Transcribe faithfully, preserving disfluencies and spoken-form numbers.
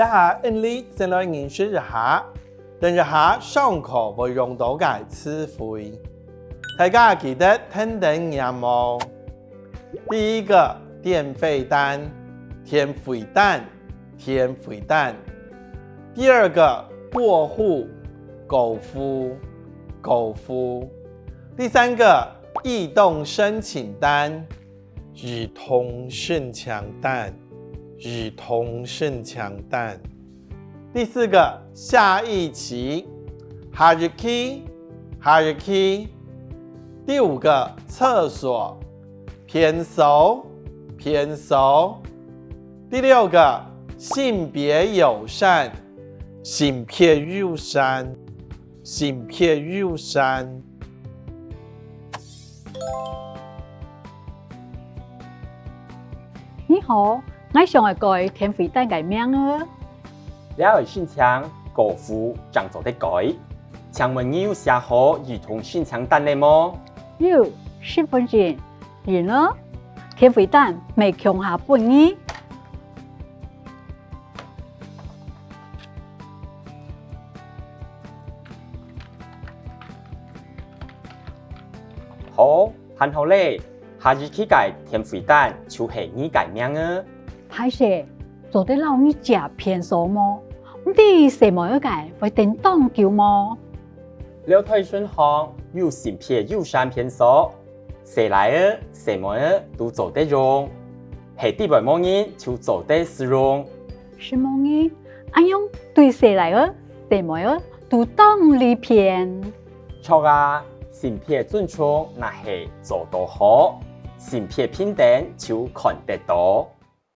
這下𠊎俚先來認識一下，等一下上課會用到个詞彙。大家記得跈等唸哦。第一個，電費單，電費單，電費單。第二個，過戶，過戶，過戶。第三個，異動申請單，異動申請單，異動申請單。第四個，下一期，下一期，下一期。第五個，廁所，便所，便所。第六個，性別友善，性別友善，性別友善。你好，𠊎想愛改電費單个名額。這愛申請過戶正做得改。請問你有寫好異動申請單了無？有，身分證、印仔、電費單乜共下分你。 好，辦好了，下一期个電費單就係你个名仔。歹勢，做得摎你借便所無？毋知細妹仔个會等當久無？樓梯脣項有性別友善便所，細倈仔、細妹仔都做得用，係裡背無人就做得使用。 承蒙你，恁樣對細倈仔、細妹仔都當利便。著啊，性別尊重若係做到好，性別平等就看得到。